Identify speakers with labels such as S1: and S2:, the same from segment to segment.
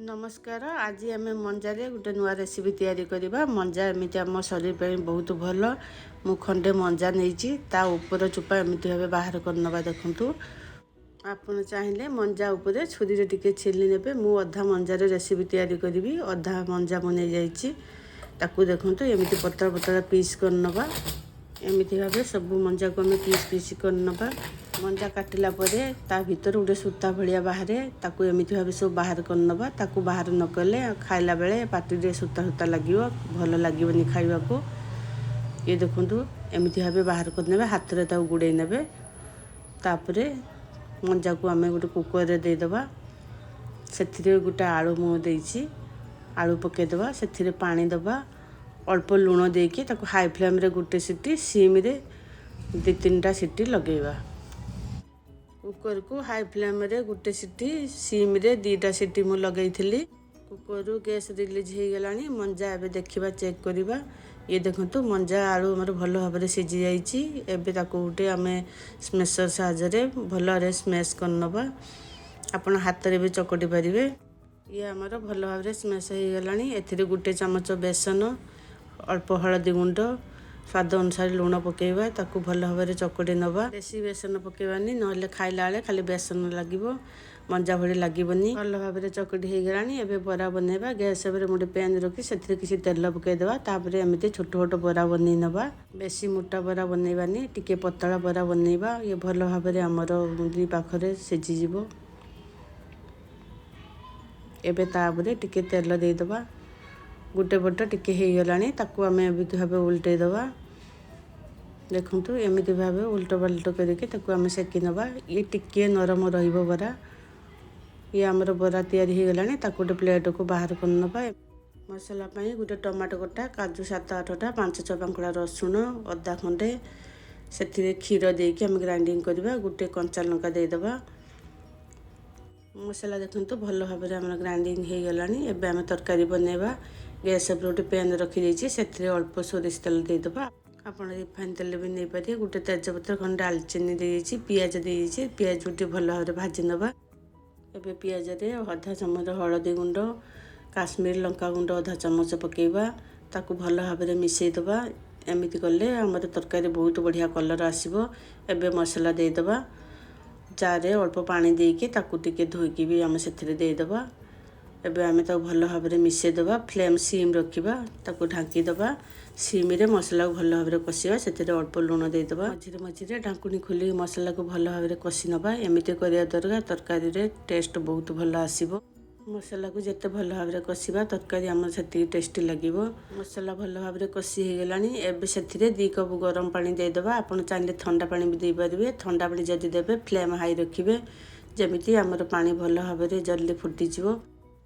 S1: ନମସ୍କାର। ଆଜି ଆମେ ମଞ୍ଜାରେ ଗୋଟେ ନୂଆ ରେସିପି ତିଆରି କରିବା। ମଞ୍ଜା ଏମିତି ଆମ ଶରୀର ପାଇଁ ବହୁତ ଭଲ। ମୁଁ ଖଣ୍ଡେ ମଞ୍ଜା ନେଇଛି। ତା ଉପର ଚୋପା ଏମିତି ଭାବେ ବାହାର କରିନେବା। ଦେଖନ୍ତୁ, ଆପଣ ଚାହିଁଲେ ମଞ୍ଜା ଉପରେ ଛୁରୀରେ ଟିକେ ଛିଲି ନେବେ। ମୁଁ ଅଧା ମଞ୍ଜାରେ ରେସିପି ତିଆରି କରିବି। ଅଧା ମଞ୍ଜା ମୁଁ ନେଇଯାଇଛି। ତାକୁ ଦେଖନ୍ତୁ, ଏମିତି ପତଳା ପତଳା ପିସ୍ କରିନେବା। ଏମିତି ଭାବେ ସବୁ ମଞ୍ଜାକୁ ଆମେ ପିସ୍ ପିସ୍ କରିନେବା। ମଞ୍ଜା କାଟିଲା ପରେ ତା ଭିତରୁ ଗୋଟେ ସୂତା ଭଳିଆ ବାହାରେ। ତାକୁ ଏମିତି ଭାବେ ସବୁ ବାହାର କରିନେବା। ତାକୁ ବାହାର ନ କଲେ ଖାଇଲା ବେଳେ ପାଟିରେ ସୂତା ସୂତା ଲାଗିବ, ଭଲ ଲାଗିବନି ଖାଇବାକୁ। ଇଏ ଦେଖନ୍ତୁ, ଏମିତି ଭାବେ ବାହାର କରିନେବେ, ହାତରେ ତାକୁ ଗୁଡ଼େଇ ନେବେ। ତାପରେ ମଞ୍ଜାକୁ ଆମେ ଗୋଟେ କୁକରରେ ଦେଇଦେବା। ସେଥିରେ ଗୋଟେ ଆଳୁ ମୁଁ ଦେଇଛି, ଆଳୁ ପକାଇଦେବା। ସେଥିରେ ପାଣି ଦେବା, ଅଳ୍ପ ଲୁଣ ଦେଇକି ତାକୁ ହାଇ ଫ୍ଲେମ୍ରେ ଗୋଟେ ସିଟି, ସିମ୍ରେ ଦୁଇ ତିନିଟା ସିଟି ଲଗାଇବା। କୁକରକୁ ହାଇ ଫ୍ଲେମ୍ରେ ଗୋଟେ ସିଟି, ସିମ୍ରେ ଦୁଇଟା ସିଟି ମୁଁ ଲଗାଇଥିଲି। କୁକରରୁ ଗ୍ୟାସ୍ ରିଲିଜ୍ ହେଇଗଲାଣି। ମଞ୍ଜା ଏବେ ଦେଖିବା, ଚେକ୍ କରିବା। ଇଏ ଦେଖନ୍ତୁ, ମଞ୍ଜା ଆଳୁ ଆମର ଭଲ ଭାବରେ ସିଝି ଯାଇଛି। ଏବେ ତାକୁ ଗୋଟେ ଆମେ ସ୍ମେସର ସାହାଯ୍ୟରେ ଭଲରେ ସ୍ମେସ୍ କରିନେବା। ଆପଣ ହାତରେ ବି ଚକଟି ପାରିବେ। ଇଏ ଆମର ଭଲ ଭାବରେ ସ୍ମେସ୍ ହେଇଗଲାଣି। ଏଥିରେ ଗୋଟେ ଚାମଚ ବେସନ, ଅଳ୍ପ ହଳଦୀ ଗୁଣ୍ଡ, ସ୍ୱାଦ ଅନୁସାରେ ଲୁଣ ପକାଇବା। ତାକୁ ଭଲ ଭାବରେ ଚକଟି ନେବା। ବେଶୀ ବେସନ ପକାଇବାନି, ନହେଲେ ଖାଇଲା ବେଳେ ଖାଲି ବେସନ ଲାଗିବ, ମଞ୍ଜା ଭଳି ଲାଗିବନି। ଭଲ ଭାବରେ ଚକଟି ହେଇଗଲାଣି। ଏବେ ବରା ବନେଇବା। ଗ୍ୟାସ୍ ଉପରେ ଗୋଟେ ପ୍ୟାନ୍ ରଖି ସେଥିରେ କିଛି ତେଲ ପକାଇଦେବା। ତାପରେ ଏମିତି ଛୋଟ ଛୋଟ ବରା ବନେଇ ନେବା। ବେଶୀ ମୋଟା ବରା ବନେଇବାନି, ଟିକେ ପତଳା ବରା ବନେଇବା। ଇଏ ଭଲ ଭାବରେ ଆମର ଦୁଇ ପାଖରେ ସିଝିଯିବ। ଏବେ ତାପରେ ଟିକେ ତେଲ ଦେଇଦେବା। ଗୋଟେ ପଟ ଟିକେ ହେଇଗଲାଣି, ତାକୁ ଆମେ ଏମିତି ଭାବେ ଉଲଟେଇ ଦେବା। ଦେଖନ୍ତୁ, ଏମିତି ଭାବେ ଉଲଟ ପାଲଟ କରିକି ତାକୁ ଆମେ ସେକି ନେବା। ଇଏ ଟିକିଏ ନରମ ରହିବ ବରା। ଇଏ ଆମର ବରା ତିଆରି ହେଇଗଲାଣି। ତାକୁ ଗୋଟେ ପ୍ଲେଟକୁ ବାହାର କରିନେବା। ମସଲା ପାଇଁ ଗୋଟେ ଟମାଟୋ କଟା, କାଜୁ ସାତ ଆଠଟା, ପାଞ୍ଚ ଛଅ ପାଖୁଡ଼ା ରସୁଣ, ଅଦା ଖଣ୍ଡେ, ସେଥିରେ କ୍ଷୀର ଦେଇକି ଆମେ ଗ୍ରାଇଣ୍ଡିଙ୍ଗ କରିବା। ଗୋଟେ କଞ୍ଚା ଲଙ୍କା ଦେଇଦେବା। ମସଲା ଦେଖନ୍ତୁ, ଭଲ ଭାବରେ ଆମର ଗ୍ରାଇଣ୍ଡିଙ୍ଗ ହେଇଗଲାଣି। ଏବେ ଆମେ ତରକାରୀ ବନେଇବା। ଗ୍ୟାସ୍ ଉପରେ ଗୋଟେ ପ୍ୟାନ୍ ରଖିଦେଇଛି। ସେଥିରେ ଅଳ୍ପ ସୋରିଷ ତେଲ ଦେଇଦେବା। ଆପଣ ରିଫାଇନ୍ ତେଲ ବି ନେଇପାରିବେ। ଗୋଟେ ତେଜପତ୍ର, ଖଣ୍ଡେ ଡାଲଚିନି ଦେଇଦେଇଛି, ପିଆଜ ଦେଇଦେଇଛି। ପିଆଜ ଟିକେ ଭଲ ଭାବରେ ଭାଜି ନେବା। ଏବେ ପିଆଜରେ ଅଧା ଚାମଚ ହଳଦୀ ଗୁଣ୍ଡ, କାଶ୍ମୀର ଲଙ୍କା ଗୁଣ୍ଡ ଅଧା ଚାମଚ ପକାଇବା। ତାକୁ ଭଲ ଭାବରେ ମିଶାଇ ଦେବା। ଏମିତି କଲେ ଆମର ତରକାରୀ ବହୁତ ବଢ଼ିଆ କଲର୍ ଆସିବ। ଏବେ ମସଲା ଦେଇଦେବା। ଜାର୍ରେ ଅଳ୍ପ ପାଣି ଦେଇକି ତାକୁ ଟିକେ ଧୋଇକି ବି ଆମେ ସେଥିରେ ଦେଇଦେବା। ଏବେ ଆମେ ତାକୁ ଭଲ ଭାବରେ ମିଶାଇଦେବା। ଫ୍ଲେମ୍ ସିମ୍ ରଖିବା, ତାକୁ ଢାଙ୍କିଦେବା। ସିମ୍ରେ ମସଲାକୁ ଭଲ ଭାବରେ କଷିବା। ସେଥିରେ ଅଳ୍ପ ଲୁଣ ଦେଇଦେବା। ମଝିରେ ମଝିରେ ଢାଙ୍କୁଣୀ ଖୋଲିକି ମସଲାକୁ ଭଲ ଭାବରେ କଷି ନେବା। ଏମିତି କରିବା ଦ୍ୱାରା ତରକାରୀରେ ଟେଷ୍ଟ ବହୁତ ଭଲ ଆସିବ। ମସଲାକୁ ଯେତେ ଭଲ ଭାବରେ କଷିବା, ତରକାରୀ ଆମର ସେତିକି ଟେଷ୍ଟି ଲାଗିବ। ମସଲା ଭଲ ଭାବରେ କଷି ହେଇଗଲାଣି। ଏବେ ସେଥିରେ 2 କପ୍ ଗରମ ପାଣି ଦେଇଦେବା। ଆପଣ ଚାହିଁଲେ ଥଣ୍ଡା ପାଣି ବି ଦେଇପାରିବେ। ଥଣ୍ଡା ପାଣି ଯଦି ଦେବେ, ଫ୍ଲେମ୍ ହାଇ ରଖିବେ, ଯେମିତି ଆମର ପାଣି ଭଲ ଭାବରେ ଜଲ୍ଦି ଫୁଟିଯିବ।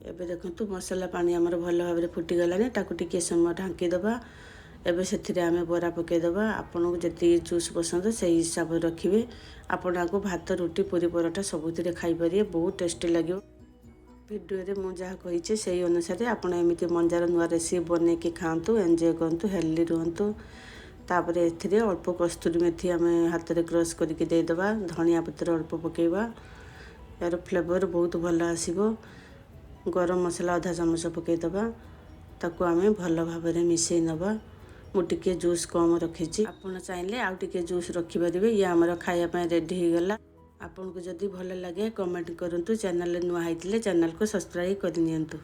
S1: ଏବେ ଦେଖନ୍ତୁ, ମସଲା ପାଣି ଆମର ଭଲ ଭାବରେ ଫୁଟିଗଲାଣି। ତାକୁ ଟିକିଏ ସମୟ ଢାଙ୍କିଦେବା। ଏବେ ସେଥିରେ ଆମେ ବରା ପକାଇଦେବା। ଆପଣଙ୍କୁ ଯେତିକି ଜୁସ୍ ପସନ୍ଦ, ସେଇ ହିସାବରେ ରଖିବେ। ଆପଣ ଆକୁ ଭାତ, ରୁଟି, ପୁରୀ, ପରଟା ସବୁଥିରେ ଖାଇପାରିବେ। ବହୁତ ଟେଷ୍ଟି ଲାଗିବ। ଭିଡ଼ିଓରେ ମୁଁ ଯାହା କହିଛି, ସେଇ ଅନୁସାରେ ଆପଣ ଏମିତି ମଞ୍ଜାର ନୂଆ ରେସିପି ବନେଇକି ଖାଆନ୍ତୁ, ଏନ୍ଜୟ କରନ୍ତୁ, ହେଲ୍ଦି ରୁହନ୍ତୁ। ତାପରେ ଏଥିରେ ଅଳ୍ପ କସ୍ତୁରୀ ମେଥି ଆମେ ହାତରେ କ୍ରସ୍ କରିକି ଦେଇଦେବା। ଧନିଆ ପତ୍ର ଅଳ୍ପ ପକାଇବା। ଏହାର ଫ୍ଲେଭର୍ ବହୁତ ଭଲ ଆସିବ। ଗରମ ମସଲା ଅଧା ଚାମଚ ପକାଇଦେବା। ତାକୁ ଆମେ ଭଲ ଭାବରେ ମିଶାଇ ନେବା। ମୁଁ ଟିକେ ଜୁସ୍ କମ୍ ରଖିଛି। ଆପଣ ଚାହିଁଲେ ଆଉ ଟିକେ ଜୁସ୍ ରଖିପାରିବେ। ଇଏ ଆମର ଖାଇବା ପାଇଁ ରେଡ଼ି ହେଇଗଲା। ଆପଣଙ୍କୁ ଯଦି ଭଲ ଲାଗେ, କମେଣ୍ଟ କରନ୍ତୁ। ଚ୍ୟାନେଲରେ ନୂଆ ହେଇଥିଲେ ଚ୍ୟାନେଲକୁ ସବସ୍କ୍ରାଇବ୍ କରିନିଅନ୍ତୁ।